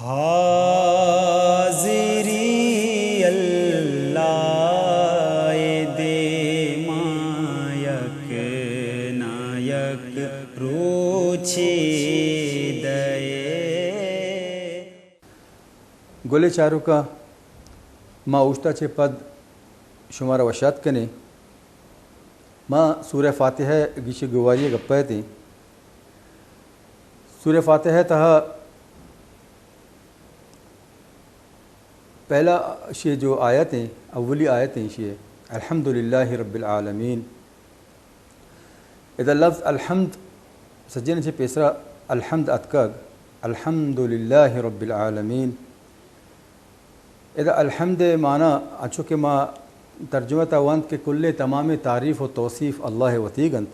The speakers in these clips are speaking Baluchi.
حاضری اللہ ءِ دیما یک نہ یک روچے دئے۔ گلیں چاروکاں، ما اوشتا چہ پد شمارا وش آتک کنیں۔ ما سورہ فاتحہ ءِ گیش گواری ءِ گپ ءَ اتیں۔ سورہ فاتحہ ءِ تہا پہلا شے جو آیت ایں، اولی آیت ایں شے، الحمدللہ رب العالمین۔ ادا لفظ الحمد سجن چہ پیسرا الحمد اتکگ، الحمدللہ رب العالمین۔ ادا الحمد ءِ معنی انچو کہ ما ترجمہ تا وانت کہ کلیں تمامیں تعریف و توصیف اللہ ءِ وتیگ انت۔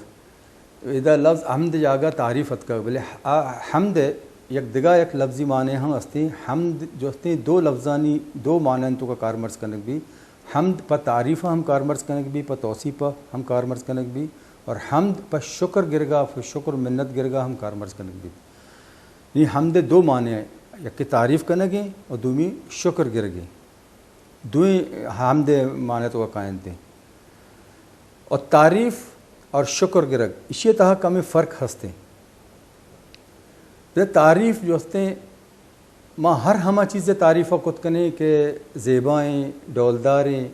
ادا لفظ حمد ءِ جاگہ تعریف اتکگ، بلے آ حمد ءِ یک دگہ یک لفظی معنی ہم استیں۔ حمد جو استیں دو لفظانی دو معنی توکا کارمرز کنگ بی۔ حمد پہ تعریف ہم کارمرز کنگ بی، پہ توصیف ہم کارمرز کنگ بی، اور حمد پہ شکر گرگا، پہ شکر منت گرگا ہم کارمرز کنگ بی۔ نی حمد ءِ دو معنی ایں، یکے تعریف کنگ ایں اور دومی شکر گرگ ایں۔ دوئیں حمد ءِ معنی توکا کاینت ایں۔ اور تعریف اور شکر گرگ، اشی ءِ تہا کمیں فرق ہستیں۔ بلے تعریف جو ہستیں، ما ہر ہما چیز ءِ تعریف ءَ کت کنیں کہ زیبائیں، ڈولداریں،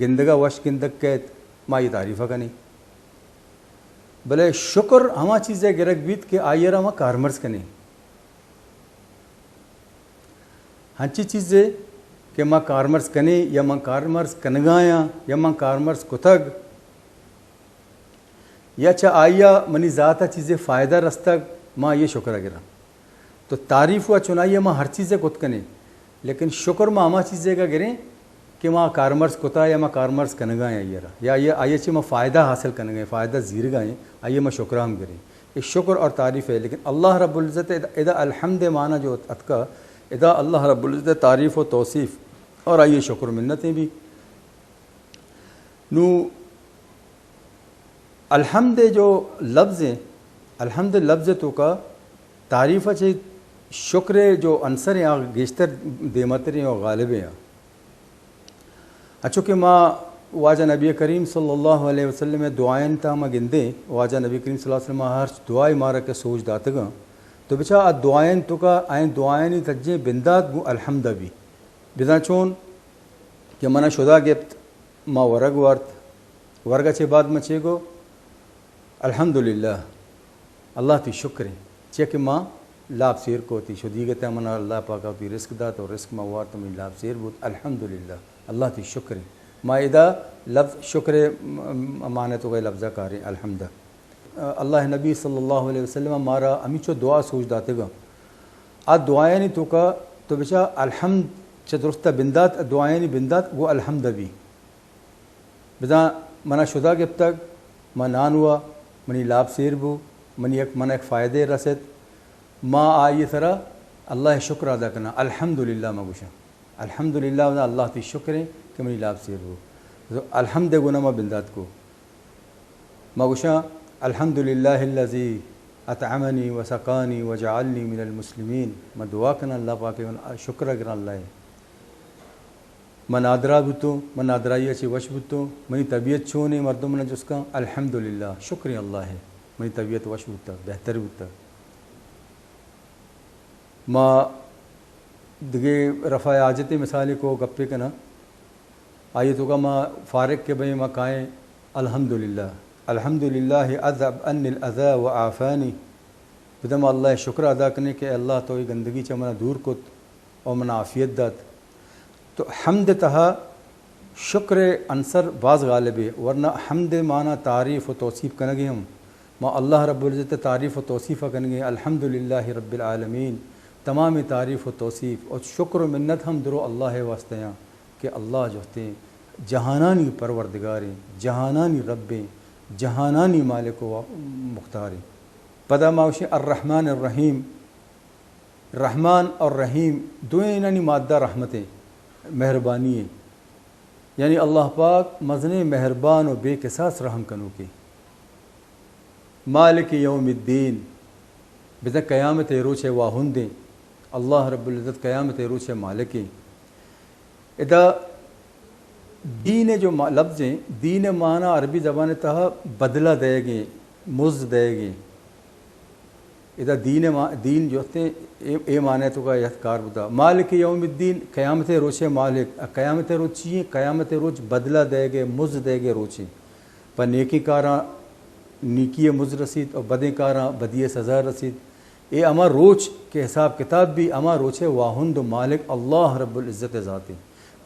گندگ ءَ وش گندگ کیت، ما آئی تعریف ءَ کنیں۔ بلے شکر ہما چیز ءِ گرگ بیت کہ آئی ءَ را ما کارمرز کنیں۔ ہنچی چیزے کہ ما کارمرز کنیں یا ما کارمرز کنگایاں یا ما کارمرز کتگ، یا چہ آئی ءَ منی ذات ءَ چیزے فائدہ رستگ، ما آئی ءِ شکر ءَ گراں۔ تو تعریف و چنائی ءَ ما ہر چیزے کت کنیں، لیکن شکر ما ہما چیزے گا گریں کہ ما کارمرز کتا یا ما کارمرز کنگا ایں آئی ءَ را، یا آئی ءَ، آئی ءَ چہ ما فائدہ حاصل کنگا ایں، فائدہ زیرگا ایں، آئی ءَ ما شکر ءَ ہم گریں۔ اے شکر اور تعریف ہے، لیکن اللہ رب العزت ءِ ادا، ادا الحمد ءِ معنی جو اتکا، ادا اللہ رب العزت ءِ تعریف و توصیف اور آئی ءِ شکر منتیں بھی۔ نو الحمد ءِ جو لفظ ایں، الحمد ءِ لفظ ءِ توکا تعریف ءَ چہ شکر ءِ جو عنصر ایں، آ گیشتر دیمتر ایں اور غالب ایں۔ انچو کہ ما واجہ نبی کریم صلی اللہ علیہ وسلم ءِ دعائیں تا ما گندیں، واجہ نبی کریم صلی اللہ علیہ وسلم ءَ ہرچ دعائے مارا کہ سوج داتگاں، تو بچا آ دعائیں توکا آئیں دعائیں تجیں بندات گوں الحمد بی۔ بزاں چون کہ منا شدا گپت، ما ورگ وارت، ورگ ءَ چہ بعد ما چے گو؟ الحمدللہ، اللہ تئی شکر ایں، چیا کہ ما لاپ سیر کو، تئی شدیگ ءِ تہ منا اللہ پاک ءَ تئی رزق دات اور رزق ما وارت، منی لاپ سیر بوت، الحمدللہ، اللہ تئی شکر ایں۔ ما ادا لفظ شکر ءِ م-، م-، معنی توکا لفظ ءَ کاریں، الحمد۔ اللہ نبی صلی اللہ علیہ وسلم مارا ہمیچو دعا سوج داتگا۔ آ دعایانی توکا تو بچا الحمد چہ درستہ بندات، دعایانی بندات گو الحمد بی۔ بزاں منا شدا گپتگ، ما نان وا، منی لاپ سیر بو، منی یک، منا یک فائدے رست، ما آئی سرا اللہ شکر ادا کناں، الحمدللہ ما گوشاں۔ الحمدللہ، اللہ تئی شکر ایں کہ منی لاپ سیر بو۔ تو الحمد گونا ما بندات کو۔ ما گوشاں، الحمدللہ الذی اطعمنی و سقانی و جعلنی من المسلمین۔ ما دعا کناں اللہ پاک ءَ، من شکر ءَ گراں اللہ ءِ۔ من نادراہ بوتوں، من نادراہی ءَ چہ وش بوتوں، منی طبیعت چون ایں، مردم منا جست کن، الحمدللہ، شکر ایں اللہ ءِ، منی طبیعت وش بوتگ، بہتر بوتگ۔ ما دگہ رفع حاجت ءِ مثالے کو گپے کناں۔ آئی توکا ما فارغ کہ بئیں ما کائیں، الحمدللہ، الحمدللہ اذھب عنی الاذی و عافانی۔ بدا ما اللہ ءِ شکر ادا کنیں کہ اللہ تو اے گندگی چہ منا دور کت اور منا عافیت دات۔ تو حمد ءِ تہا شکر ءِ عنصر باز غالب ایں، ورنہ حمد ءِ معنی تعریف و توصیف کنگ ایں ہم۔ ما اللہ رب العزت ءِ تعریف و توصیف ءَ کنگ ایں، الحمدللہ رب العالمین، تمام تعریف و توصیف اور شکر و منت ہم درو اللہ ءِ واسطہ ایں کہ اللہ جو ہستیں جہانانی پروردگار ایں، جہانانی رب ایں، جہانانی مالک و مختار ایں۔ پدا ما گوشیں الرحمن الرحیم، رحمان اور رحیم دوئینانی مادہ رحمت ایں، مہربانی ایں۔ یعنی اللہ پاک مزنیں مہربان و بے کساس رحم کنوکیں۔ مالک یوم الدین، بزاں قیامت ءِ روچ ءِ واہند ایں۔ اللہ رب العزت قیامت ءِ روچ ءِ مالک ایں۔ ادا دین ءِ جو ما-، لفظ ایں، دین ءِ معنی عربی زبان ءِ تہا بدلہ دئیگ ایں، مزد دئیگ ایں۔ ادا دین ءِ ما-، دین جو ہستیں، اے، اے معنی ءِ توکا یات کار بوتا۔ مالک یوم الدین، قیامت ءِ روچ ءِ مالک۔ قیامت ءِ روچ چی ایں؟ قیامت ءِ روچ بدلہ دئیگ ءِ، مزد دئیگ ءِ روچ ایں۔ پہ نیکیں کاراں نیکی ءِ مزد رسیت اور بدیں کاراں بدی ءِ سزا رسیت۔ اے ہما روچ کہ حساب کتاب بی، ہما روچ ءِ واہند و مالک اللہ رب العزت ءِ ذات ایں۔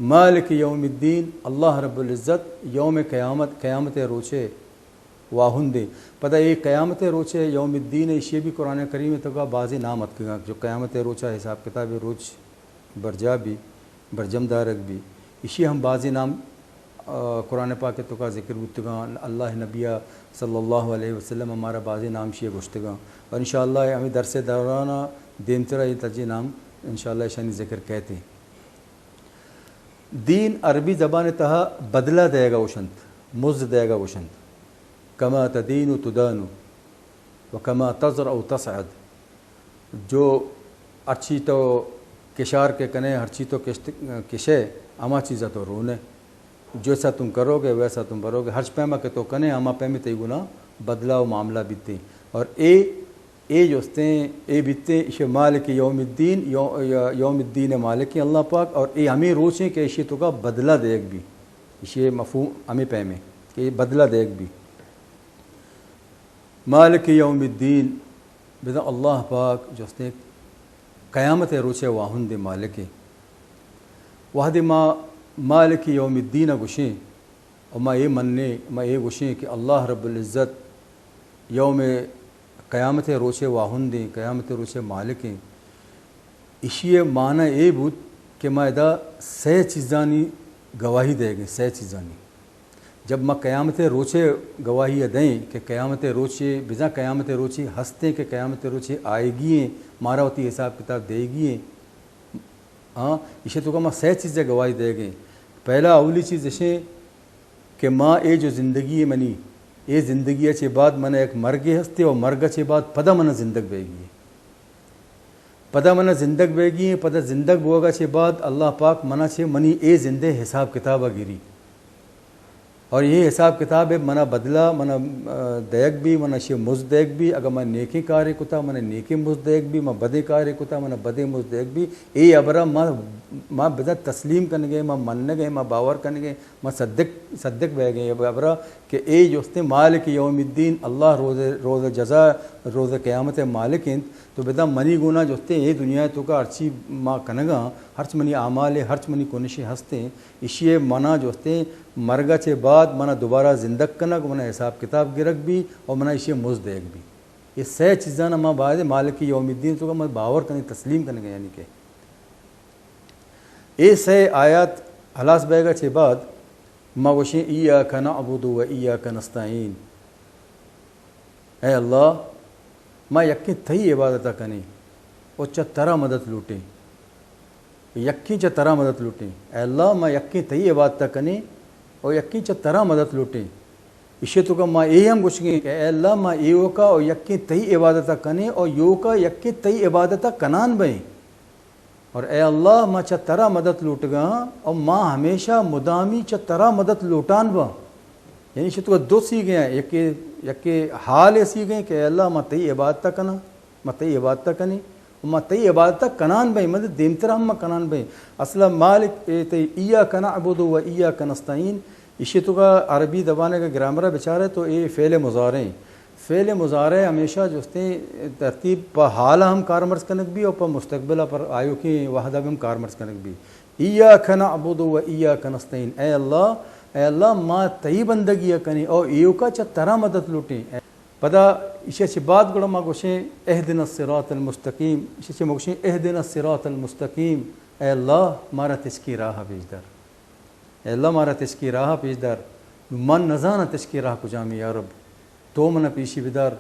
مالک یوم الدین، اللہ رب العزت یوم قیامت، قیامت ءِ روچ ءِ واہند ایں۔ پدا اے قیامت ءِ روچ ءِ یوم الدین ءِ، ایشی ءِ بی قرآن کریم ءِ توکا بازیں نام اتکگاں، جو قیامت ءِ روچ ءَ حساب کتاب ءِ روچ برجاہ بی، برجم دارگ بی۔ ایشی ءِ ہم بازیں نام، آ، قرآن پاک ءِ توکا ذکر بوتگاں۔ اللہ ءِ نبی صلی اللہ علیہ وسلم ءَ مارا بازیں نام ایشی ءِ گوشتگاں۔ اور انشاءاللہ ہمے درس ءِ دوران ءَ دیمترا اے تجی نام انشاءاللہ ایشانی ذکر کئیت ایں۔ دین عربی زبان ءِ تہا بدلہ دئیگ ءَ گوشنت، مزد دئیگ ءَ گوشنت۔ کما تدین تدان و کما تزرع تسعد۔ جو ہرچی تو کشار کہ کنئے، ہرچی تو کشت، کشئے، ہما چیزا تو رونئے۔ جیسا تم کرو گے، ویسا تم بھرو گے۔ ہرچ پیما کہ تو کنئے، ہما پیمیں تئی گونا بدلہ و معاملہ بیتیں۔ اور اے اے جستیں، اے بیتیں، ایشی مالک یوم الدین، یو-، یوم الدین مالک ایں اللہ پاک، اور اے ہمے روچ ایں کہ ایشی توکا بدلہ دئیگ بی۔ ایشی مفہوم ہمے پیمیں کہ بدلہ دئیگ بی۔ مالک یوم الدین، بزاں اللہ پاک جستیں قیامت ءِ روچ ءِ واہند مالک ایں۔ وہدے ما مالک یوم الدین ءَ گوشیں، و ما اے منیں، ما اے گوشیں کہ اللہ رب العزت یوم قیامت ءِ روچ ءِ واہند ایں، قیامت ءِ روچ ءِ مالک ایں۔ ایشی ءِ معنی اے بوت کہ ما ادا سئے چیزانی گواہی دئیگ ایں، سئے چیزانی۔ جب ما قیامت ءِ روچ ءِ گواہی ءَ دئیں کہ قیامت ءِ روچے، بزاں قیامت ءِ روچے ہستیں کہ قیامت ءِ روچے آئیگی ایں، مارا وتی حساب کتاب دئیگی ایں، ہاں، ایشی توکا ما سئے چیز ءِ گواہی دئیگ ایں۔ پہلا اولی چیز ایشیں کہ ما اے جو زندگی منی، اے زندگی ءَ چہ بعد من ءَ یک مرگے ہستے و مرگ ءَ چہ بعد پدا من ءَ زندگ بیگی ایں۔ پدا من ءَ زندگ بیگی ایں، پدا زندگ بوگ ءَ چہ بعد اللہ پاک من ءَ چہ منی اے زند ءِ حساب کتاب ءَ گری۔ اور اے حساب کتاب ءِ من ءَ بدلہ، من ءَ، آ، دئیگ بی، من ءَ ایشی مزد دئیگ بی، اگاں من نیکیں کارے کتا، من ءَ نیکیں مزد دئیگ بی، من بدیں کارے کتا، من ءَ بدیں مزد دئیگ بی۔ اے ہبر ءَ ما، ما بزاں تسلیم کنگ ءَ، ما منگ ءَ، ما باور کنگ ءَ، ما صدق، صدق بیگ ءَ اے ہبر ءَ کہ اے جستیں مالک یوم الدین، اللہ روز، روز جزا، روز قیامت ءِ مالک انت۔ تو بزاں منی گونا جستیں اے دنیا ءِ توکا ہرچی ما کنگاں، ہرچ منی اعمال ءِ، ہرچ منی کنشے ہستیں، ایشی ءِ من ءَ جستیں مرگ ءَ چہ بعد من ءَ دوبارہ زندگ کنگ، من ءَ حساب کتاب گرگ بی و من ءَ ایشی ءِ مزد دئیگ بی۔ اے سئے چیزاں ما باید مالک یوم الدین ءِ توکا ما باور کنیں، تسلیم کنگ ءَ، یعنی کہ اے سئے آیات ہلاس بیگ ءَ چہ بعد ما گوشیں، ایاک نعبد و ایاک نستعین۔ اے اللہ، ما یکیں تئی عبادت ءَ کنیں و چہ ترا مدد لوٹیں۔ یکیں چہ ترا مدد لوٹیں۔ اے اللہ، ما یکیں تئی عبادت ءَ کنیں و یکیں چہ ترا مدد لوٹیں۔ ایشی ءِ توکا ما اے ہم گوشگیں کہ اے اللہ، ما ایوکا و یکیں تئی عبادت ءَ کنیں و ایوکا یکیں تئی عبادت ءَ کنان بئیں۔ اور اے اللہ، ما چہ ترا مدد لوٹگاں اور ما ہمیشہ مدامی چہ ترا مدد لوٹان باں۔ یعنی ایشی ءِ توکا دو سیغے ایں، یکے، یکے حال ءِ سیغے ایں کہ اے اللہ، ما تئی عبادت ءَ کناں، ما تئی عبادت ءَ کنیں، و ما تئی عبادت ءَ کنان بئیں، مطلب دیمتر ہم ما کنان بئیں۔ اصل ءَ مالک اے تئی ایاک نعبد و ایاک نستعین، ایشی ءِ توکا عربی زبان ءِ اگر گرامر ءَ بچارے تو اے فعل مضارع ایں۔ فعل مضارع ہمیشہ جستیں ترتیب پہ حال ءَ ہم کارمرز کنگ بی اور پہ مستقبل ءَ، پر آیوکیں وہد ءَ ہم کارمرز کنگ بی۔ ایاک نعبد و ایاک نستعین، اے اللہ، اے اللہ، ما تئی بندگی ءَ کنیں اور ایوکا چہ ترا مدد لوٹیں۔ پدا ایشی ءَ چہ بعد گڑا ما گوشیں اہدنا الصراط المستقیم، ایشی ءَ چہ ما گوشیں اہدنا الصراط المستقیم، اے اللہ، مارا تچکیں راہ ءَ پیش دار۔ اے اللہ، مارا تچکیں راہ ءَ پیش دار۔ نوں من نزاناں تچکیں راہ کجامیں یا رب۔ تو من ءَ پیشی بدار۔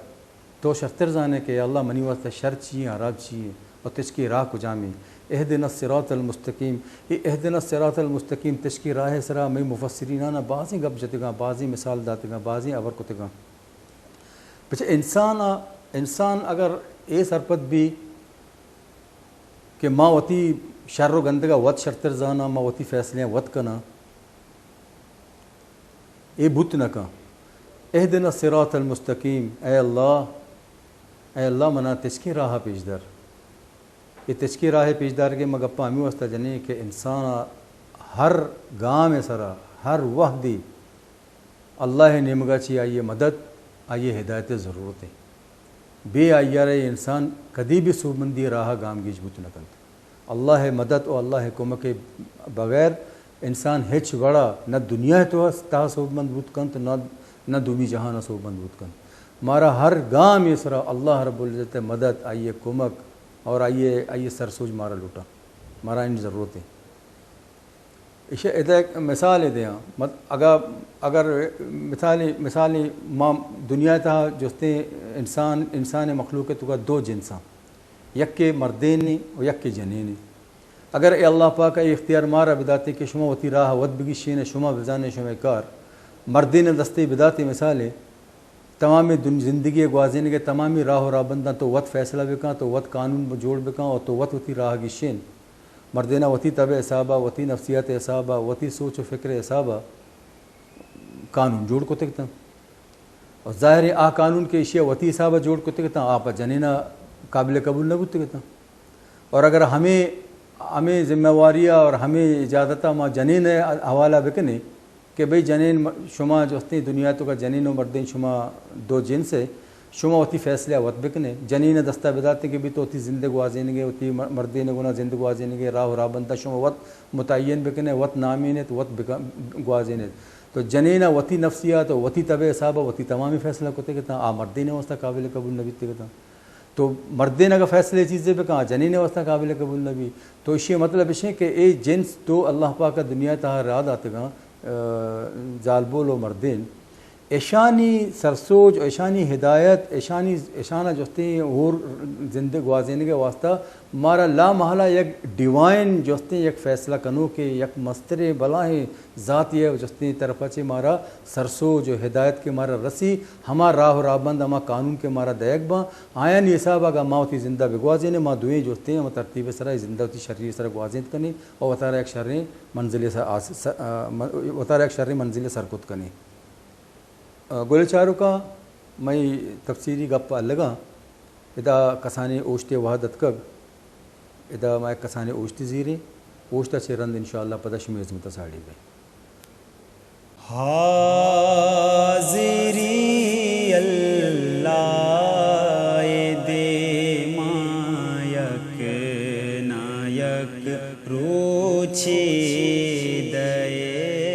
تو شرتر زانئے کہ یا اللہ، منی واسطہ شر چی ایں، حراب چی ایں، اور تچکیں راہ کجامیں۔ اہدنا الصراط المستقیم۔ اے اہدنا الصراط المستقیم، تچکیں راہ ءِ سرا مئے مفسریناں بازیں گپ جتگاں، بازیں مثال داتگاں، بازیں ہبر کتگاں۔ پچے انسان ءَ، انسان اگر اے سرپد بی کہ ما وتی شر و گندگا وت شرتر زاناں، ما وتی فیصلے وت کناں، اے بوت نہ کن۔ اهدنا الصراط المستقیم، اے اللہ، اے اللہ منا تچکیں راہ پیش دار۔ اے تچکیں راہ پیش دارگے ما گپا ہمے واسطہ جنیں کہ انسان ہر گام سرا، ہر وحدی اللہ ء نیمگا چی آئی ء مدد، آئی ء ہدایت ء ضرورت انت۔ بے آئی ء را انسان کدی بھی سوبمندی ء راہ ء گامگیج بوت نہ کنت۔ اللہ ء مدد و اللہ ء کمک ء بغیر انسان ہچ وڑا نہ دنیا ء تو تہا سوبمند بوت کنت، نہ، نہ دومی جہان ء سوبمند بوت کنت۔ مارا ہر گام ء سرا اللہ رب العزت ء مدد، آئی ء کمک اور آئی ء، آئی ء سرسوج مارا لوٹا، مارا ان ضرورت ہے۔ ایشی ء ادا یک مثالے دیاں۔ مت-، اگا-، اگر مثالے، مثالے ما دنیا ء تہا جستیں انسان، انسان ء مخلوق ء توکا دو جنساں، یکے مردینے و یکے جنینے۔ اگر اے اللہ پاک ء اے اختیار مارا بداتے کہ شما وتی راہ ء وت بگیشین ء شما بزانیں شمئے کار، مردین ء دستے بداتے مثالے، تمامیں دن-، زندگی ء گوازینگ ء تمامیں راہ و راہبنداں تو وت فیصلہ بکن، تو وت قانون جوڑ بکن اور تو وت وتی راہ گیشین۔ مردینا وتی طبع ء حسابا، وتی نفسیات ء حسابا، وتی سوچ و فکر ء حسابا قانون جوڑ کتگ تاں۔ اور ظاہر ہے آ قانون کہ ایشی ء وتی حسابا جوڑ کتگ تاں، آ پہ جنینا قابل قبول نہ بوتگ تاں۔ اور اگر ہمیں، ہمیں ذمہ واری اور ہمیں اجازت ما جنین ء حوالہ بکنیں، کہ بھئی جنین م-، شما جستیں دنیا توکا جنین و مردین شما دو جنس ہے، شما وتی فیصلہ وت بکنے، جنین دستا بداتے کہ بھئی تو وتی زند گوازینگے، وتی م-، مردین گنا زند گوازینگے، راہ و راہبندا شما وت متعین بکنے، وت نامینت، وت بک-، گوازینت۔ تو جنین وتی نفسیات و وتی طبع حساب وتی تمامی فیصلہ کتے کتاں، آ مردین واسطہ قابل قبول نہ بیتے کتاں۔ تو مردین اگہ فیصلے چیزے بکاں، جنین واسطہ قابل قبول نہ بی۔ تو اشی مطلب اشیں کہ اے جنس دو اللہ پاک دنیا تہا راہ داتگاں، آ، زالبول و مردین، اشانی سرسوج و اشانی ہدایت، اشانی، اشانا جستیں ہور زندگ گوازینگ واسطہ مارا لا محالہ یک ڈیوائن جستیں یک فیصلہ کنوکے، یک مستریں بلاہیں ذاتے ء جستیں طرفا چہ مارا سرسوج و ہدایت کہ مارا رسی، ہما راہ و راہبند، ہما قانون کہ مارا دئیگ باں، آیانی حساب اگاں ما وتی زندہ بگوازینیں، ما دوئیں جستیں ہما ترتیب سرا اے زندہ وتی شری سرا گوازینت کنیں و وتارا یک شریں منزلے سر-، آس-، س-، آ، م-، وتارا یک شریں منزلے سر کت کنیں۔ آ، گل چاروکاں، مئی تفسیری گپ الگاں، ادا کسانیں اوشتے وہد اتکگ، ادا ما یک کسانیں اوشتے زیریں، اوشتا چہ رند انشاءاللہ پدا شمئے ہزمتا ساڑی بیں۔ حاضری اللہ ء دیما یک نہ یک روچے دئے۔